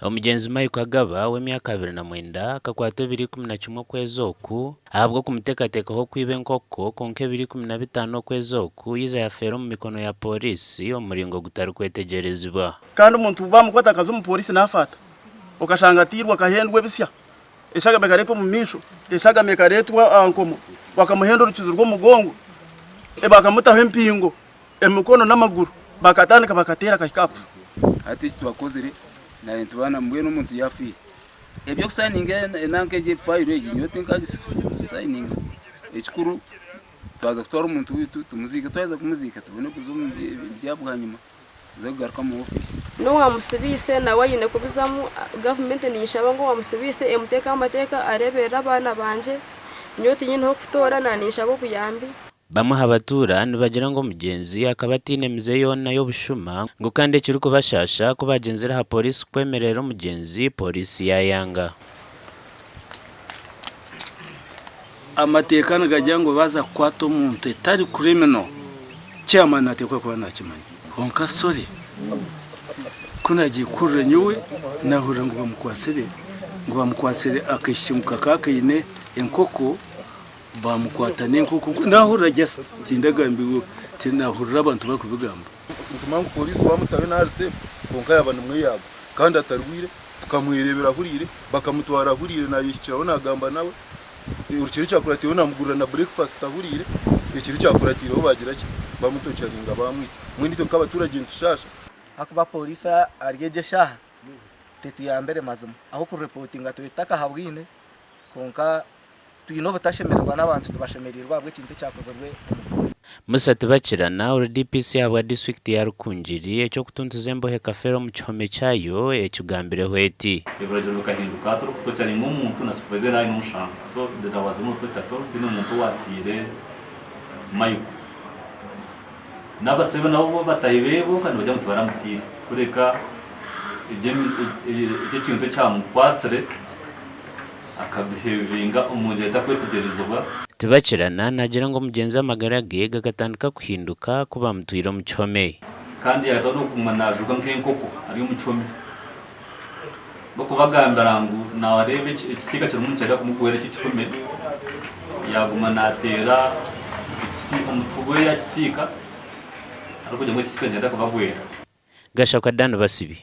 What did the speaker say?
Omugyenzi Michael Agaba ow'emyaka 29 akakwatwa ebiro 11 okwezi oku ahabw'okumuteekateekaho kwiba enkoko kwonka ebiro 15 okwezi oku Iza yafeera omu mikono ya pooriisi omu muringo gutarikwetegyerezibwa. Kandi omuntu bamukwata akaza omu pooriisi naafa ata? Okashanga atairwe akahendwa ebisya, eshagama ekareetwa omu maisho, eshagama ekareetwa aha nkomo, bakamuhenda orukizi rw'omugongo, bakamutaho empingo emikono n'amaguru, bakatandika bakateera akahika aha kufa. Hati eki twakozire naanye nituba mbwenu omuntu yaafiire eby'okusayininga enanka egi fayiro egi nyowe tinkagisayininga ekikuru twaza kutwara omuntu waitu tumuziike twaheza kumuziika tubone kuza omu bya bwanyima. Tuze kugaruka omu ofiisi. N'owamusibiise nawe aine kubizamu, gavumenti ninshaba ngu owamusibiise emuteekeho amateeka areeberere abaana bangye, nyowe tinyine h'okutoora na ninshaba obuyambi. Bamwe aha batuura nibagira ngu omugyenzi akaba ataine mize yoona y'obushuma ngu kandi ekirikubashaasha ku baagyenzire aha pooriisi kwemerera omugyenzi, pooriisi yaayanga. Amateeka nigagira ngu baaza kukwata omuntu etari criminal, chairman nateekwa kuba nakimanya. Kwonka sorry, ku nagiye kuhurira nyowe, nahurira ngu bamukwatsire, ngu bamukwatsire akaishiki ngu kakaba kaine enkoko, bamukwata n'enkoko, nahurira just tindagambirwe, nahurira abantu barikubigamba. Nitumanya ngu pooriisi baamutayo naari seefu kwonka yaaba nimwo yaagwa kandi atarwaire tukamwereebera ahuriire bakamutwara ahuriire naayehikiraho naagamba nawe. Ekiro ekyakuratiireho naamugurira na bureekifasiti ahuriire. Ekiro ekyakuratiireho baagira ki? Baamutocharinga baamwita. Mbwenu itwe nk'abaturage nitushaasha. Ahakuba pooriisi ahari egi eshaaha tetuyambire mazima. Ah'okurepotinga twetakahabwine kwonka Twine obutashemererwa n'abantu tibashemereirwe ahabw'ekintu ekyakozirwe omu kooti. Musa Tibakirana, ori DPC ahabwa disiturikiti ya Rukungiri, eky'okutuntuza embohe Kafeero omu kihome kyayo ekigambireho eti. Ebiragiro bikahinduka hati orikutocharinga omuntu na supervisor we naaba aine omushango so there was no torture at all tihaine omuntu owatiire Michael. N'abasebe nabo bo bataahi be bonka nibagira ngu tibaramutiire kureka egyo ekyo ekintu ekyamukwatsire akabihevinga omu ngyera etarikwetegyerezibwa. Tibakirana naagira ngu omugyenzi amagara ge gakatandika kuhinduka ku baamutwire omu kihome. Kandi yaahika n'okuguma naajuga nk'enkoko ari omu kihome. Barikubagambira ngu naareeba ekisiika kirimu nikyenda kumugwera eki ekihome, yaaguma naateera omutwe gwe aha kisiika arikugira ngu ekisiika nikyenda kubagwera. Gashakwa Dan Basibi.